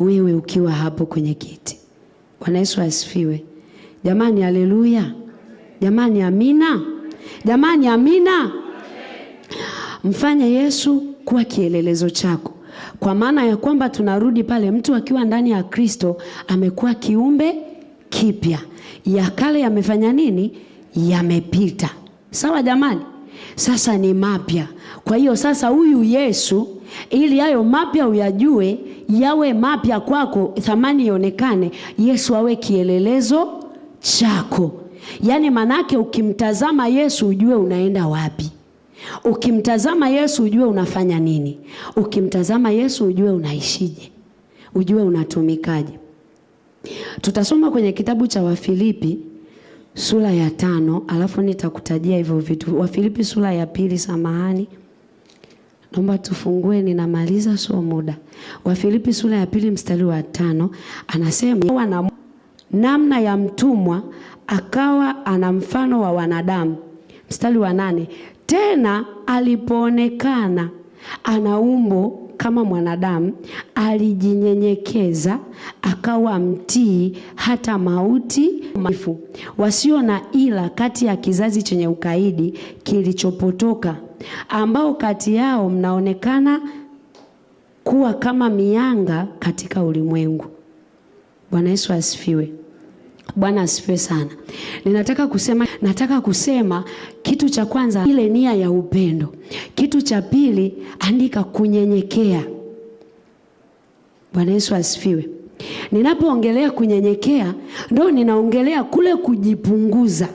Wewe ukiwa hapo kwenye kiti. Bwana Yesu asifiwe. Jamani, haleluya. Jamani, amina. Jamani, amina. Mfanye Yesu kuwa kielelezo chako. Kwa maana ya kwamba tunarudi pale, mtu akiwa ndani ya Kristo amekuwa kiumbe kipya. Ya kale yamefanya nini? Yamepita. Sawa jamani? Sasa ni mapya. Kwa hiyo sasa huyu Yesu, ili hayo mapya uyajue, yawe mapya kwako, thamani ionekane, Yesu awe kielelezo chako. Yaani manake ukimtazama Yesu ujue unaenda wapi. Ukimtazama Yesu ujue unafanya nini. Ukimtazama Yesu ujue unaishije. Ujue unatumikaje. Tutasoma kwenye kitabu cha Wafilipi sura ya 5, alafu nitakutajia hivyo vitu. Wafilipi sura ya 2, samahani. Naomba tufungue, ninamaliza sio muda. Wafilipi sura ya 2 mstari wa 5 anasema na namna ya mtumwa akawa ana mfano wa wanadamu. Mstari wa 8, tena alipoonekana ana umbo kama mwanadamu, alijinyenyekeza akawa mtii hata mauti. Wasio na ila kati ya kizazi chenye ukaidi kilichopotoka, ambao kati yao mnaonekana kuwa kama mianga katika ulimwengu. Bwana Yesu asifiwe. Bwana asifiwe sana. Nataka kusema kitu cha kwanza, ile nia ya upendo. Kitu cha pili, andika kunyenyekea. Bwana Yesu asifiwe. Ninapoongelea kunyenyekea, ndo ninaongelea kule kujipunguza.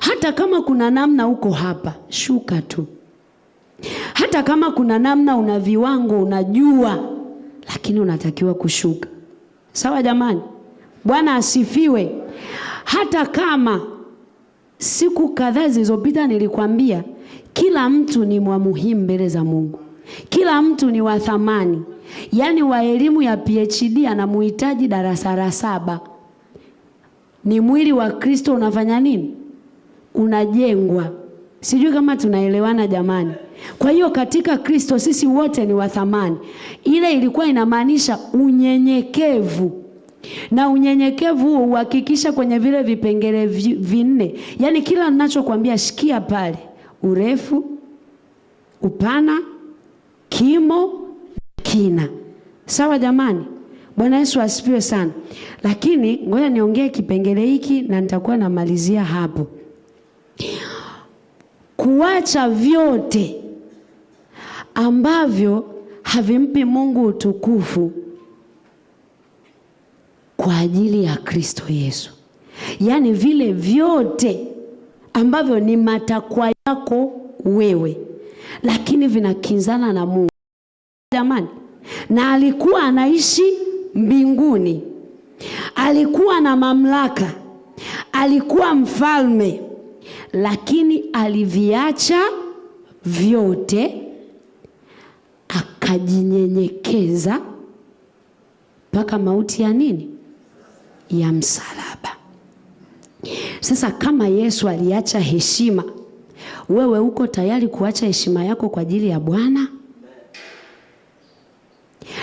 Hata kama kuna namna uko hapa, shuka tu. Hata kama kuna namna una viwango unajua, lakini unatakiwa kushuka. Sawa jamani? Bwana asifiwe. Hata kama siku kadhaa zilizopita nilikwambia kila mtu ni wa muhimu mbele za Mungu. Kila mtu ni wa thamani. Yaani wa elimu ya PhD anamuhitaji darasa la 7. Ni mwili wa Kristo unafanya nini? Unajengwa. Sijui kama tunaelewana jamani. Kwa hiyo katika Kristo sisi wote ni wa thamani. Ile ilikuwa inamaanisha unyenyekevu. Na unyenyekevu huo uhakikisha kwenye vile vipengele vinne. Yaani kila ninachokuambia shikia pale. Urefu, upana, kimo, kina. Sawa jamani? Bwana Yesu asifiwe sana. Lakini ngoja niongee kipengele hiki na nitakuwa namalizia hapo. Kuacha vyote ambavyo havimpi Mungu utukufu kwa ajili ya Kristo Yesu. Yaani vile vyote ambavyo ni matakwa yako wewe, lakini vinakinzana na Mungu. Jamani, na alikuwa anaishi mbinguni. Alikuwa na mamlaka. Alikuwa mfalme. Lakini aliviacha vyote akajinyenyekeza mpaka mauti ya nini? Ya msalaba. Sasa kama Yesu aliacha heshima, wewe uko tayari kuacha heshima yako kwa ajili ya Bwana?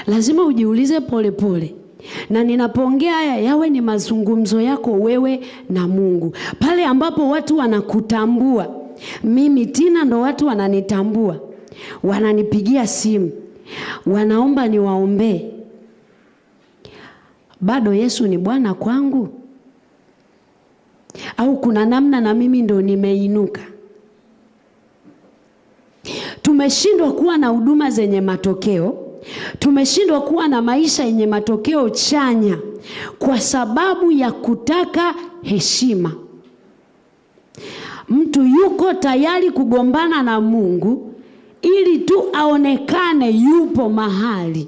Lazima ujiulize pole pole. Na ninapoongea haya yawe ni mazungumzo yako wewe na Mungu. Pale ambapo watu wanakutambua, mimi Tina ndo watu wananitambua, wananipigia simu, wanaomba niwaombee. Bado Yesu ni Bwana kwangu? Au kuna namna na mimi ndo nimeinuka? Tumeshindwa kuwa na huduma zenye matokeo. Tumeshindwa kuwa na maisha yenye matokeo chanya kwa sababu ya kutaka heshima. Mtu yuko tayari kugombana na Mungu ili tu aonekane yupo mahali.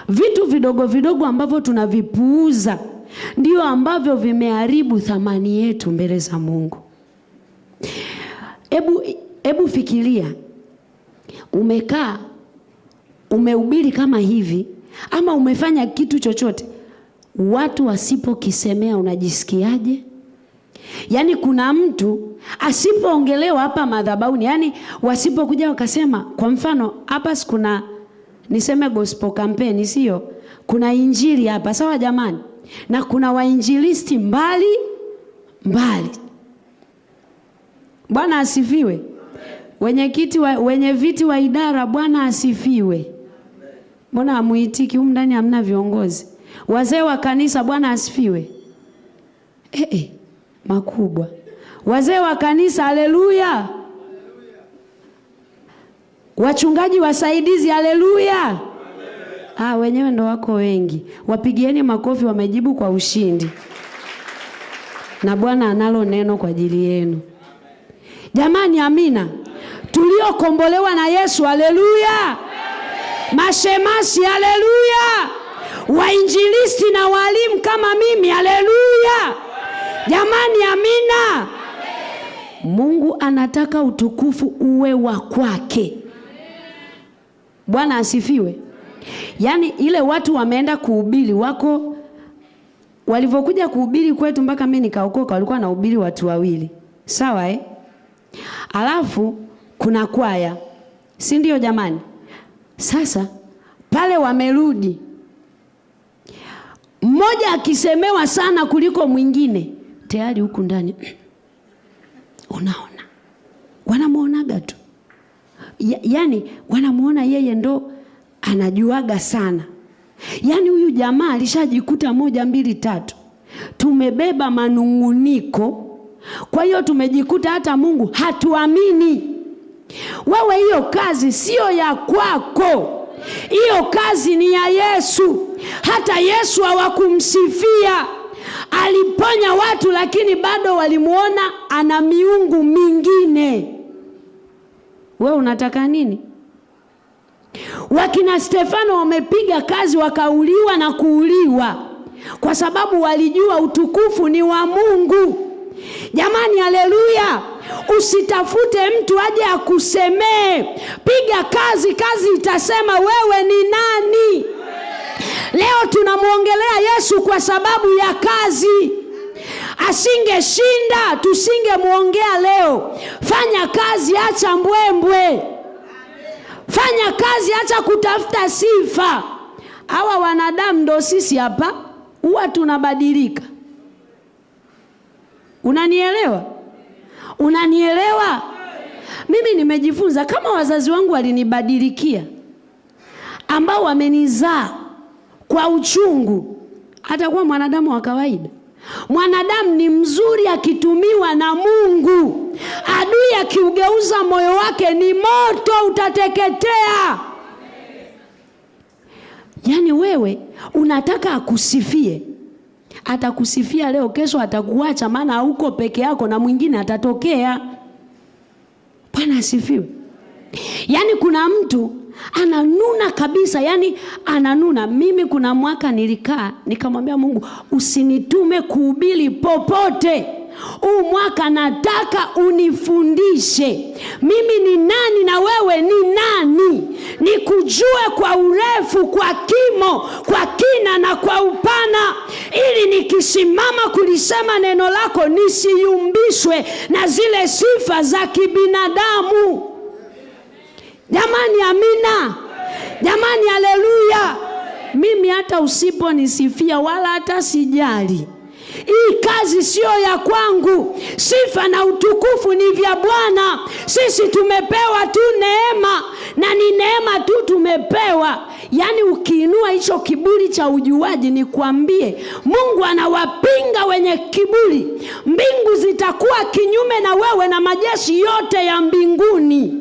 Vitu vidogo vidogo ambavyo tunavipuuza ndio ambavyo vimeharibu thamani yetu mbele za Mungu. Ebu fikiria, umekaa umehubiri kama hivi ama umefanya kitu chochote, watu wasipokisemea unajisikiaje? Yaani kuna mtu asipoongelewa hapa madhabahuni, yani wasipokuja wakasema, kwa mfano hapa kuna Niseme gospel campaign, sio? Kuna injili hapa, sawa jamani? Na kuna wainjilisti mbali mbali. Bwana asifiwe. Wenye viti wa idara, Bwana asifiwe. Mbona hamuitiki? Humu ndani hamna viongozi. Wazee wa kanisa, Bwana asifiwe. Makubwa. Wazee wa kanisa, haleluya. Wachungaji wasaidizi, haleluya. Wenyewe ndo wako wengi. Wapigieni makofi, wamejibu kwa ushindi. Na Bwana analo neno kwa ajili yenu. Jamani, amina. Tuliokombolewa na Yesu, haleluya. Mashemasi, haleluya. Wainjilisti na walimu kama mimi, haleluya. Jamani, amina. Mungu anataka utukufu uwe wa kwake. Bwana asifiwe. Yaani ile watu wameenda kuhubiri wako, walivyokuja kuhubiri kwetu mpaka mimi nikaokoka, walikuwa wanahubiri watu wawili. Sawa eh? Alafu kuna kwaya. Si ndio jamani? Sasa pale wamerudi, mmoja akisemewa sana kuliko mwingine, tayari huku ndani unaona wanamuonaga tu. Yaani wanamuona yeye ndo anajuaga sana. Yaani huyu jamaa alishajikuta 1 2 3. Tumebeba manunguniko. Kwa hiyo tumejikuta hata Mungu hatuamini. Wewe hiyo kazi sio ya kwako. Hiyo kazi ni ya Yesu. Hata Yesu hawakumsifia. Aliponya watu lakini bado walimuona ana miungu mingine. Wewe unataka nini? Wakina Stefano wamepiga kazi wakauliwa na kuuliwa kwa sababu walijua utukufu ni wa Mungu. Jamani, haleluya. Usitafute mtu aje akusemee. Piga kazi, kazi itasema wewe ni nani. Leo tunamuongelea Yesu kwa sababu ya kazi. Asingeshinda tusingemuongea leo. Fanya kazi, acha mbwembwe. Fanya kazi, acha kutafuta sifa. Hawa wanadamu ndo sisi hapa huwa tunabadilika. Unanielewa? Unanielewa? Mimi nimejifunza kama wazazi wangu walinibadilikia, ambao wamenizaa kwa uchungu, atakuwa mwanadamu wa kawaida. Mwanadamu ni mzuri akitumiwa na Mungu. Adui akiugeuza moyo wake ni moto, utateketea. Yaani wewe unataka akusifie. Atakusifia leo, kesho atakuacha, maana hauko peke yako na mwingine atatokea. Bwana asifiwe. Yaani kuna mtu ananuna kabisa, yani ananuna. Mimi kuna mwaka nilikaa nikamwambia Mungu, usinitume kuhubiri popote. Huu mwaka nataka unifundishe mimi ni nani na wewe ni nani, nikujue kwa urefu, kwa kimo, kwa kina na kwa upana, ili nikisimama kulisema neno lako nisiyumbishwe na zile sifa za kibinadamu. Jamani, amina. Jamani, haleluya. Mimi hata usiponisifia wala hata sijali. Hii kazi sio ya kwangu. Sifa na utukufu ni vya Bwana. Sisi tumepewa tu neema, na ni neema tu tumepewa. Yaani ukiinua hicho kiburi cha ujuaji, nikwambie Mungu anawapinga wenye kiburi. Mbingu zitakuwa kinyume na wewe na majeshi yote ya mbinguni.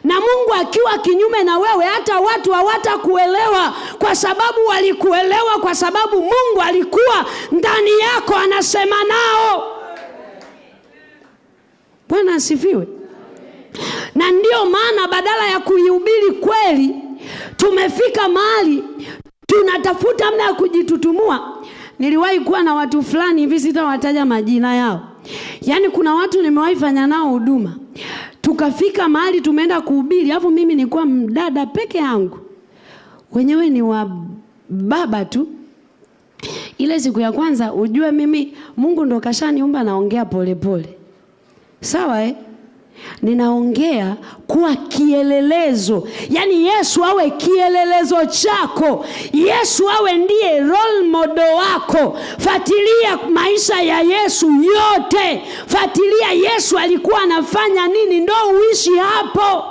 Na Mungu akiwa kinyume na wewe, hata watu hawatakuelewa, kwa sababu walikuelewa kwa sababu Mungu alikuwa ndani yako anasema nao. Bwana asifiwe. Na ndio maana badala ya kuihubiri kweli, tumefika mahali tunatafuta muda ya kujitutumua. Niliwahi kuwa na watu fulani hivi, sitawataja majina yao. Yaani kuna watu nimewahi fanya nao huduma. Tukafika mahali tumeenda kuhubiri, alafu mimi nilikuwa mdada peke yangu. Wenyewe ni wa baba tu. Ile siku ya kwanza, ujue mimi Mungu ndo kashaniumba naongea pole pole. Sawa eh? Ninaongea kuwa kielelezo. Yaani Yesu awe kielelezo chako. Yesu awe ndiye role model wako. Fuatilia maisha ya Yesu yote. Fuatilia Yesu alikuwa anafanya nini, ndo uishi hapo.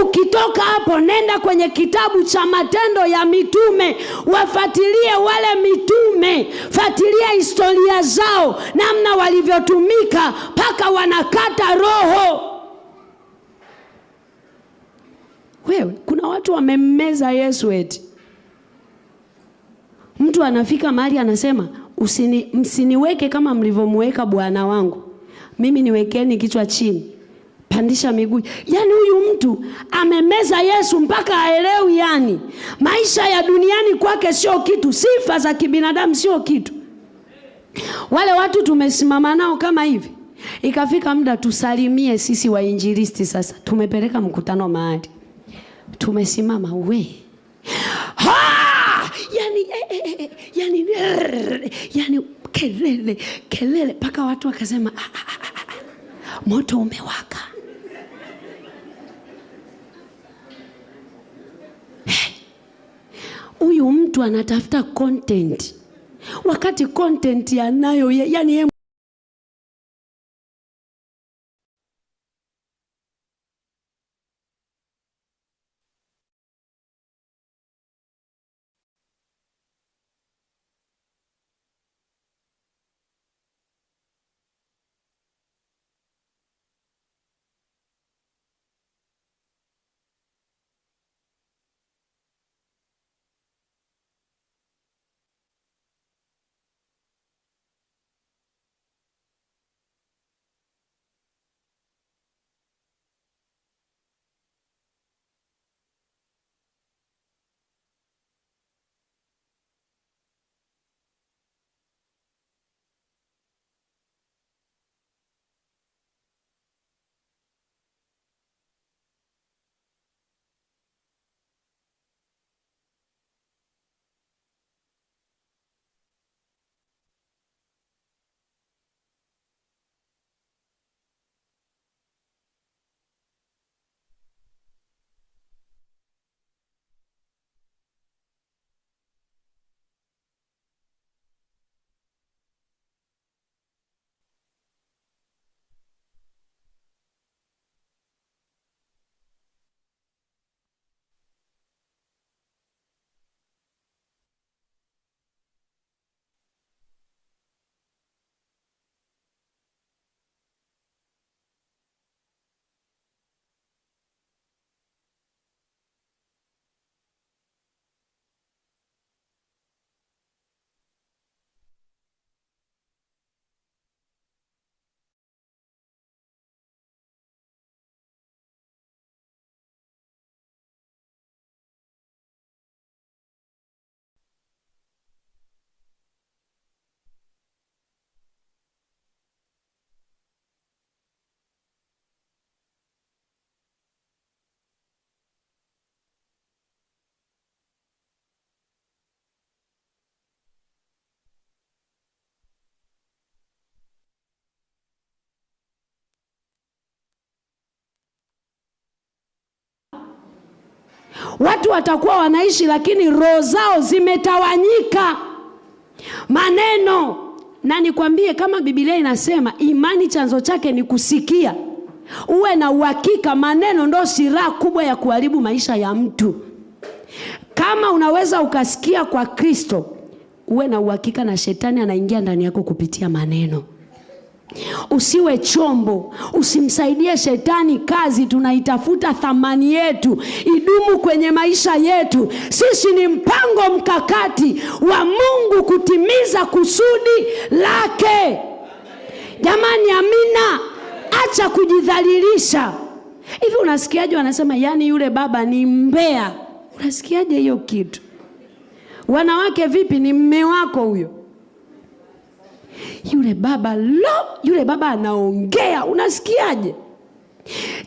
Ukitoka hapo nenda kwenye kitabu cha Matendo ya Mitume, wafuatilie wale mitume, fuatilia historia zao, namna walivyotumika mpaka wanakata roho. Wewe, kuna watu wamemmeza Yesu eti. Mtu anafika mahali anasema, msiniweke kama mlivyomweka Bwana wangu. Mimi niwekeni kichwa chini, pandisha miguu. Yaani huyu mtu amemeza Yesu mpaka haelewi, yani maisha ya duniani kwake sio kitu, sifa za kibinadamu sio kitu. Wale watu tumesimama nao kama hivi, ikafika muda tusalimie sisi wainjilisti. Sasa tumepeleka mkutano mahali, tumesimama we ha! Yani, yani, yani kelele kelele mpaka watu wakasema moto umewaka. Huyu mtu anatafuta content, wakati content anayo, yani yeye watu watakuwa wanaishi lakini roho zao zimetawanyika. Maneno. Na nikwambie, kama Biblia inasema imani chanzo chake ni kusikia, uwe na uhakika maneno ndo silaha kubwa ya kuharibu maisha ya mtu. Kama unaweza ukasikia kwa Kristo, uwe na uhakika na shetani anaingia ndani yako kupitia maneno. Usiwe chombo, usimsaidie shetani kazi. Tunaitafuta thamani yetu idumu kwenye maisha yetu. Sisi ni mpango mkakati wa Mungu kutimiza kusudi lake. Jamani, amina. Acha kujidhalilisha. Hivi unasikiaje wanasema yani yule baba ni mbea? Unasikiaje hiyo kitu? Wanawake vipi, ni mme wako huyo? Yule baba lo, yule baba anaongea, unasikiaje?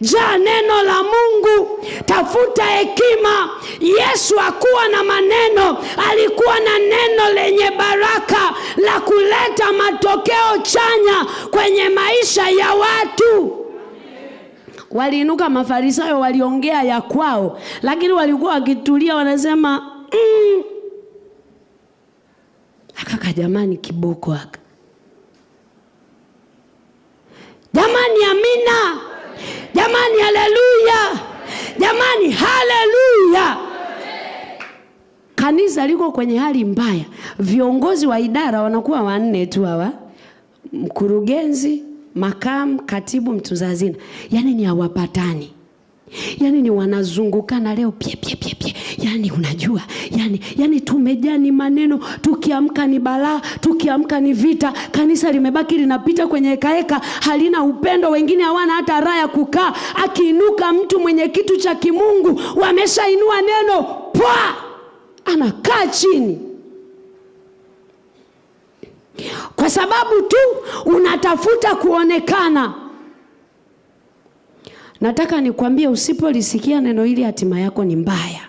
Jaa neno la Mungu, tafuta hekima. Yesu hakuwa na maneno, alikuwa na neno lenye baraka la kuleta matokeo chanya kwenye maisha ya watu. Waliinuka Mafarisayo, waliongea ya kwao, lakini walikuwa wakitulia wanasema Akaka jamani, kiboko haka. Jamani, amina. Jamani, haleluya. Jamani, haleluya. Kanisa liko kwenye hali mbaya. Viongozi wa idara wanakuwa wanne tu hawa: mkurugenzi, makamu, katibu, mtunza hazina. Yaani ni hawapatani. Yaani ni wanazungukana leo pie pie pie pie. Yaani unajua, yaani tumejaa ni maneno, tukiamka ni balaa, tukiamka ni vita. Kanisa limebaki linapita kwenye hekaheka, halina upendo, wengine hawana hata raha ya kukaa. Akiinuka mtu mwenye kitu cha kimungu, wameshainua neno, pwa, anakaa chini. Kwa sababu tu unatafuta kuonekana. Nataka nikwambie, usipolisikia neno hili hatima yako ni mbaya.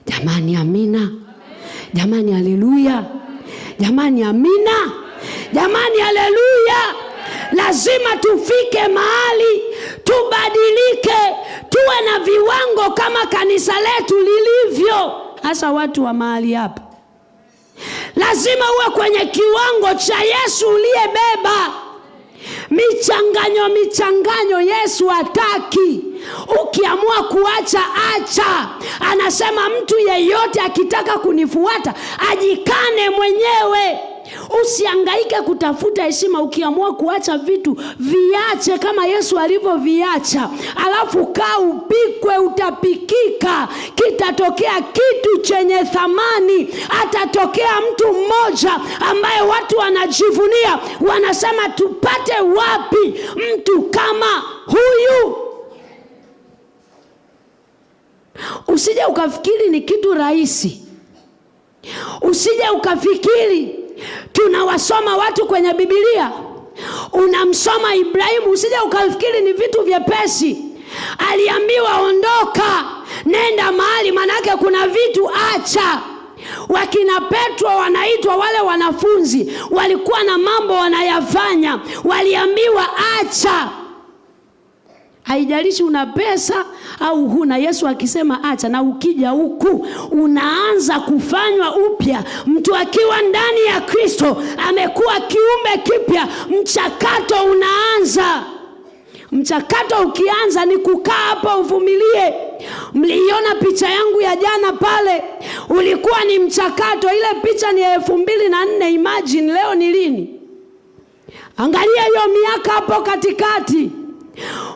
Jamani, amina. Jamani, haleluya. Jamani, amina. Jamani, haleluya. Lazima tufike mahali tubadilike, tuwe na viwango kama kanisa letu lilivyo, hasa watu wa mahali hapa. Lazima uwe kwenye kiwango cha Yesu uliyebeba. Michanganyo michanganyo Yesu hataki. Ukiamua kuacha, acha. Anasema mtu yeyote akitaka kunifuata ajikane mwenyewe. Usihangaike kutafuta heshima. Ukiamua kuacha vitu viache kama Yesu alivyoviacha. Alafu kaa upikwe, utapikika. Kitatokea kitu chenye thamani. Atatokea mtu mmoja ambaye watu wanajivunia, wanasema tupate wapi mtu kama huyu? Usije ukafikiri ni kitu rahisi. Usije ukafikiri tunawasoma watu kwenye Biblia. Unamsoma Ibrahimu, usije ukafikiri ni vitu vyepesi. Aliambiwa ondoka, nenda mahali, manake kuna vitu acha. Wakina Petro wanaitwa wale wanafunzi, walikuwa na mambo wanayafanya, waliambiwa acha. Haijalishi una pesa au huna, Yesu akisema acha, na ukija huku unaanza kufanywa upya. Mtu akiwa ndani ya Kristo amekuwa kiumbe kipya. Mchakato unaanza. Mchakato ukianza ni kukaa hapa uvumilie. Mliiona picha yangu ya jana pale, ulikuwa ni mchakato. Ile picha ni 2004, imagine leo ni lini? Angalia hiyo miaka hapo katikati.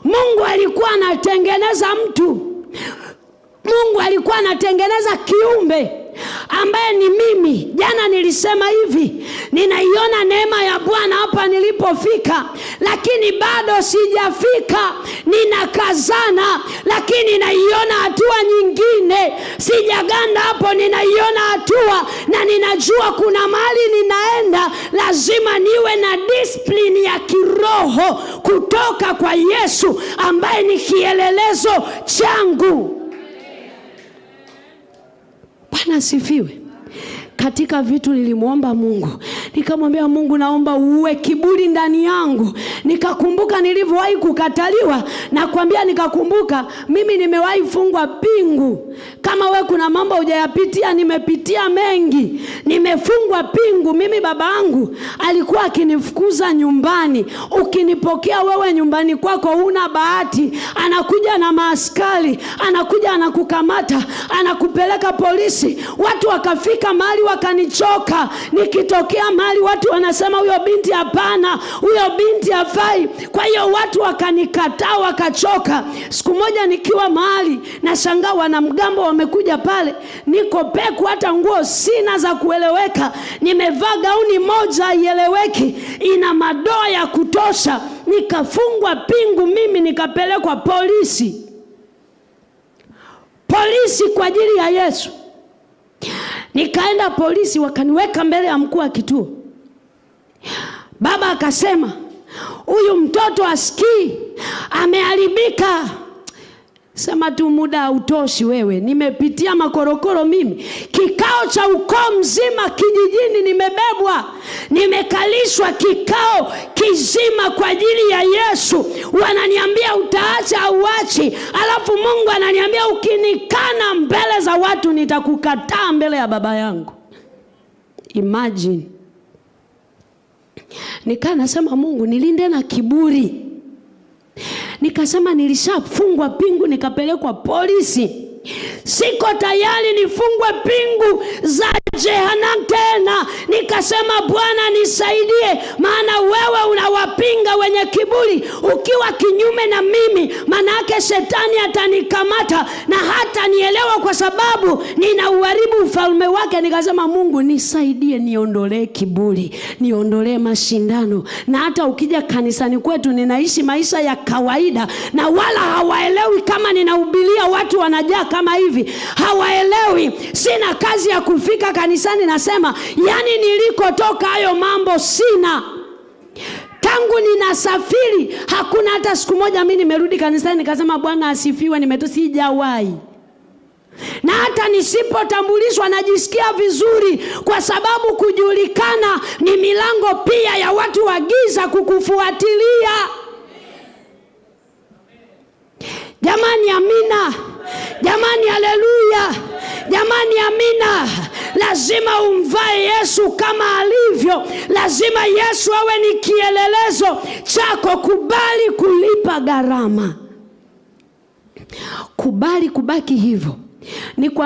Mungu alikuwa anatengeneza mtu. Mungu alikuwa anatengeneza kiumbe ambaye ni mimi. Jana nilisema hivi, ninaiona neema ya Bwana hapa nilipofika, lakini bado sijafika. Ninakazana, lakini naiona hatua nyingine. Sijaganda hapo, ninaiona hatua na ninajua kuna mahali ninaenda. Lazima niwe na discipline ya kiroho kutoka kwa Yesu ambaye ni kielelezo changu. Bwana asifiwe. Katika vitu nilimuomba Mungu, nikamwambia Mungu, naomba uwe kiburi ndani yangu. Nikakumbuka nilivyowahi kukataliwa, nakwambia nikakumbuka mimi nimewahi fungwa pingu. Kama we kuna mambo hujayapitia, nimepitia mengi. Nimefungwa pingu. Mimi babangu alikuwa akinifukuza nyumbani. Ukinipokea wewe nyumbani kwako huna bahati. Anakuja na maaskari, anakuja anakukamata, anakupeleka polisi. Watu wakafika mahali wakanichoka. Nikitokea mahali watu wanasema huyo binti hapana, huyo binti hafai. Kwa hiyo watu wakanikataa, wakachoka. Siku moja nikiwa mahali nashangaa wanamgambo wamekuja pale, niko peku, hata nguo sina za kueleweka, nimevaa gauni moja haieleweki, ina madoa ya kutosha. Nikafungwa pingu mimi, nikapelekwa polisi. Polisi kwa ajili ya Yesu. Nikaenda polisi, wakaniweka mbele ya mkuu wa kituo. Baba akasema huyu mtoto asikii, ameharibika. Sema tu muda hautoshi wewe, nimepitia makorokoro mimi, kikao cha ukoo mzima kijijini, nimebebwa, nimekalishwa kikao kizima kwa ajili ya Yesu. Wananiambia utaacha au uachi, alafu Mungu ananiambia ukinikana mbele za watu nitakukataa mbele ya baba yangu. Imagine. Nikaa nasema Mungu nilinde na kiburi. Nikasema nilishafungwa pingu nikapelekwa polisi, siko tayari nifungwe pingu za jehanamu tena. Nikasema Bwana nisaidie, maana wewe unawapinga wenye kiburi. Ukiwa kinyume na mimi, maana yake shetani atanikamata na hata nielewa, kwa sababu ninauharibu ufalme wake. Nikasema Mungu nisaidie, niondolee kiburi, niondolee mashindano. Na hata ukija kanisani kwetu ninaishi maisha ya kawaida, na wala hawaelewi kama ninahubiria watu wanajaa kama hivi, hawaelewi. Sina kazi ya kufika kanisani, nasema yani nilikotoka hayo mambo sina. Tangu ninasafiri hakuna hata siku moja mimi nimerudi kanisani nikasema Bwana asifiwe, sijawahi. Na hata nisipotambulishwa najisikia vizuri, kwa sababu kujulikana ni milango pia ya watu wa giza kukufuatilia. Jamani amina, jamani haleluya, jamani amina. Lazima umvae Yesu kama alivyo. Lazima Yesu awe ni kielelezo chako. Kubali kulipa gharama, kubali kubaki hivyo. Ni kwa